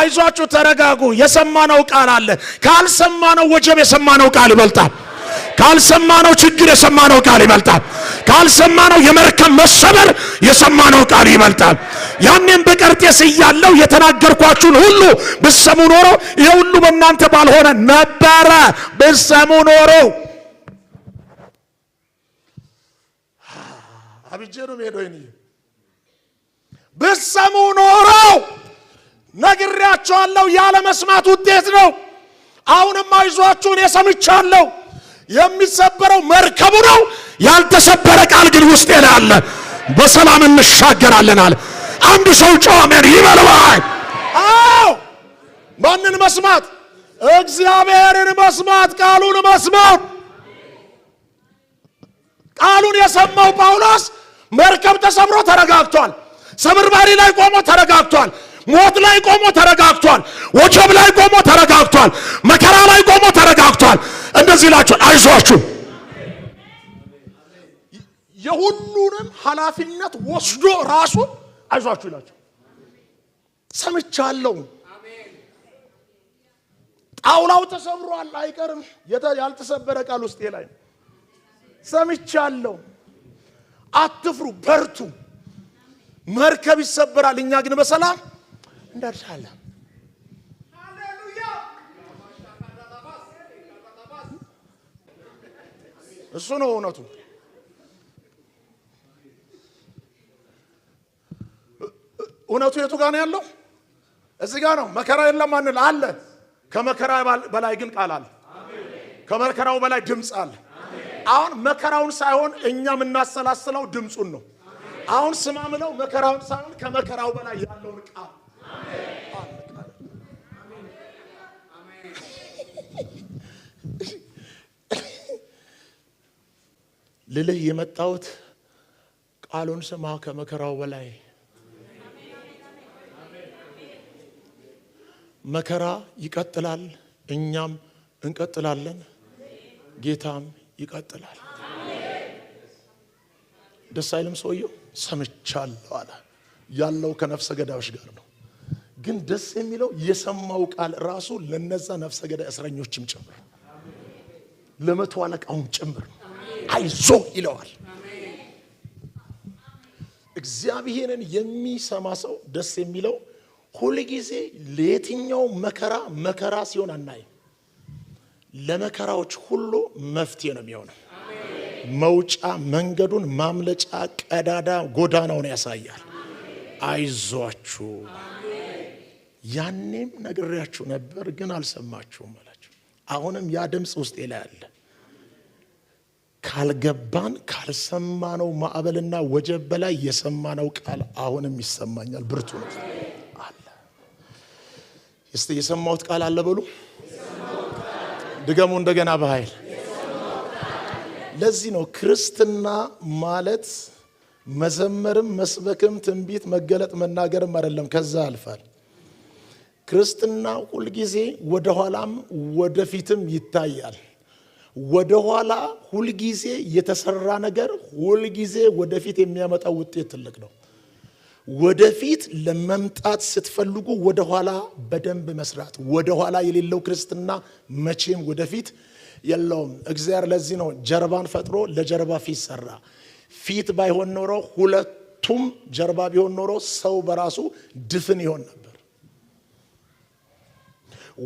አይዟችሁ ተረጋጉ። የሰማነው ቃል አለ። ካልሰማነው ወጀብ የሰማነው ቃል ይበልጣል። ካልሰማነው ችግር የሰማነው ቃል ይበልጣል። ካልሰማነው የመርከብ መሰበር የሰማነው ቃል ይበልጣል። ያኔም በቀርጤስ እያለሁ የተናገርኳችሁን ሁሉ ብትሰሙ ኖሮ ይሄ ሁሉ በእናንተ ባልሆነ ነበረ። ብትሰሙ ኖሮ አብጄ ነው የምሄደው። ይሄን ብትሰሙ ኖሮ ነግሬያቸዋለሁ። ያለ መስማት ውጤት ነው። አሁንም አይዟችሁ እኔ ሰምቻለሁ። የሚሰበረው መርከቡ ነው። ያልተሰበረ ቃል ግን ውስጤ ላይ አለ። በሰላም እንሻገራለን አለ። አንድ ሰው ጮህ አሜን ይበልባይ። አዎ ማንን መስማት? እግዚአብሔርን መስማት፣ ቃሉን መስማት። ቃሉን የሰማው ጳውሎስ መርከብ ተሰብሮ ተረጋግቷል። ስብርባሪ ላይ ቆሞ ተረጋግቷል። ሞት ላይ ቆሞ ተረጋግቷል። ወጀብ ላይ ቆሞ ተረጋግቷል። መከራ ላይ ቆሞ ተረጋግቷል። እንደዚህ ይላችኋል፣ አይዟችሁ። የሁሉንም ኃላፊነት ወስዶ ራሱ አይዟችሁ ይላችሁ። ሰምቻለሁ። ጣውላው ተሰብሯል አይቀርም። ያልተሰበረ ቃል ውስጤ ላይ ሰምቻለሁ። አትፍሩ፣ በርቱ። መርከብ ይሰበራል፣ እኛ ግን በሰላም እንደርሳለን። እሱ ነው እውነቱ። እውነቱ የቱ ጋር ነው ያለው? እዚህ ጋር ነው። መከራ የለም አንል አለ። ከመከራ በላይ ግን ቃል አለ። ከመከራው በላይ ድምፅ አለ። አሁን መከራውን ሳይሆን እኛ የምናሰላስለው ድምፁን ነው። አሁን ስማ ምለው መከራውን ሳይሆን ከመከራው በላይ ያለውን ቃል ልልህ የመጣሁት ቃሉን ስማ። ከመከራው በላይ መከራ ይቀጥላል፣ እኛም እንቀጥላለን፣ ጌታም ይቀጥላል። ደስ አይልም? ሰውየው ሰምቻለሁ አለ። ያለው ከነፍሰ ገዳዮች ጋር ነው። ግን ደስ የሚለው የሰማው ቃል ራሱ ለነዛ ነፍሰ ገዳይ እስረኞችም ጭምር ለመቶ አለቃውም ጭምር አይዞ ይለዋል። እግዚአብሔርን የሚሰማ ሰው ደስ የሚለው ሁልጊዜ ለየትኛው መከራ መከራ ሲሆን አናይም። ለመከራዎች ሁሉ መፍትሄ ነው የሚሆነው። መውጫ መንገዱን፣ ማምለጫ ቀዳዳ ጎዳናውን ያሳያል። አይዟችሁ፣ ያኔም ነግሬያችሁ ነበር ግን አልሰማችሁም አላችሁ። አሁንም ያ ድምፅ ውስጤ ላይ አለ። ካልገባን ካልሰማነው ማዕበልና ወጀብ በላይ የሰማነው ቃል አሁንም ይሰማኛል። ብርቱ ነው አለ። እስቲ የሰማሁት ቃል አለ በሉ። ድገሙ እንደገና በኃይል። ለዚህ ነው ክርስትና ማለት መዘመርም መስበክም ትንቢት መገለጥ መናገርም አይደለም፣ ከዛ ያልፋል። ክርስትና ሁልጊዜ ወደኋላም ወደፊትም ይታያል። ወደኋላ ሁልጊዜ የተሰራ ነገር ሁልጊዜ ወደፊት የሚያመጣው ውጤት ትልቅ ነው። ወደፊት ለመምጣት ስትፈልጉ ወደኋላ በደንብ መስራት። ወደኋላ የሌለው ክርስትና መቼም ወደፊት የለውም። እግዚአብሔር ለዚህ ነው ጀርባን ፈጥሮ ለጀርባ ፊት ሰራ። ፊት ባይሆን ኖሮ ሁለቱም ጀርባ ቢሆን ኖሮ ሰው በራሱ ድፍን ይሆን ነበር።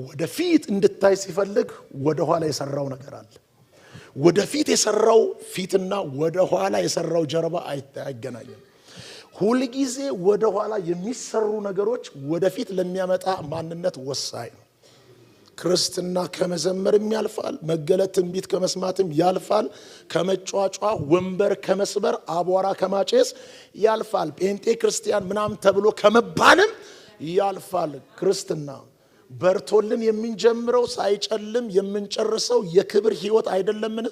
ወደፊት እንድታይ ሲፈልግ ወደኋላ የሰራው ነገር አለ። ወደፊት የሰራው ፊትና ወደኋላ የሰራው ጀርባ አይገናኝም። ሁልጊዜ ወደኋላ የሚሰሩ ነገሮች ወደፊት ለሚያመጣ ማንነት ወሳኝ ነው። ክርስትና ከመዘመርም ያልፋል፣ መገለጥ ትንቢት ከመስማትም ያልፋል፣ ከመጯጯ ወንበር ከመስበር አቧራ ከማጨስ ያልፋል፣ ጴንጤ ክርስቲያን ምናምን ተብሎ ከመባልም ያልፋል። ክርስትና በርቶልን የምንጀምረው ሳይጨልም የምንጨርሰው የክብር ሕይወት አይደለምን?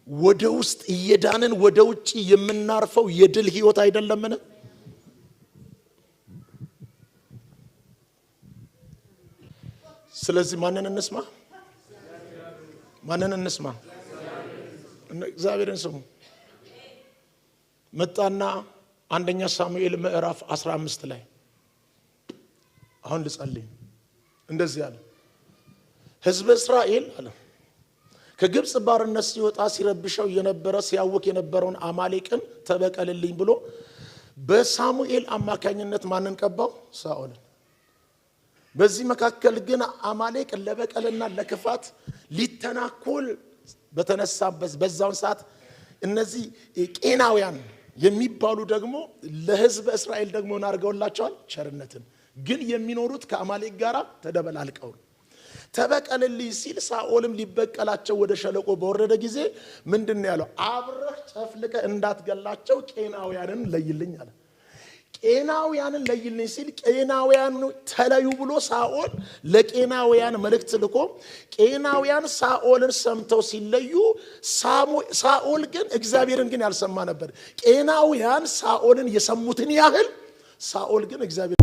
ወደ ውስጥ እየዳንን ወደ ውጭ የምናርፈው የድል ሕይወት አይደለምን? ስለዚህ ማንን እንስማ? ማንን እንስማ? እግዚአብሔርን ስሙ። መጣና አንደኛ ሳሙኤል ምዕራፍ 15 ላይ አሁን ልጸልይ። እንደዚህ አለ፣ ህዝበ እስራኤል አለ ከግብፅ ባርነት ሲወጣ ሲረብሸው የነበረ፣ ሲያውክ የነበረውን አማሌቅን ተበቀልልኝ ብሎ በሳሙኤል አማካኝነት ማንን ቀባው? ሳኦልን። በዚህ መካከል ግን አማሌቅ ለበቀልና ለክፋት ሊተናኮል በተነሳበት በዛውን ሰዓት እነዚህ ቄናውያን የሚባሉ ደግሞ ለህዝበ እስራኤል ደግሞ ምን አድርገውላቸዋል? ቸርነትን። ግን የሚኖሩት ከአማሌቅ ጋር ተደበላልቀው ነው። ተበቀልልኝ ሲል ሳኦልም ሊበቀላቸው ወደ ሸለቆ በወረደ ጊዜ ምንድን ነው ያለው? አብረህ ጨፍልቀህ እንዳትገላቸው ቄናውያንን ለይልኝ አለ። ቄናውያንን ለይልኝ ሲል ቄናውያን ተለዩ ብሎ ሳኦል ለቄናውያን መልእክት ልኮ ቄናውያን ሳኦልን ሰምተው ሲለዩ፣ ሳኦል ግን እግዚአብሔርን ግን ያልሰማ ነበር። ቄናውያን ሳኦልን የሰሙትን ያህል ሳኦል ግን እግዚአብሔር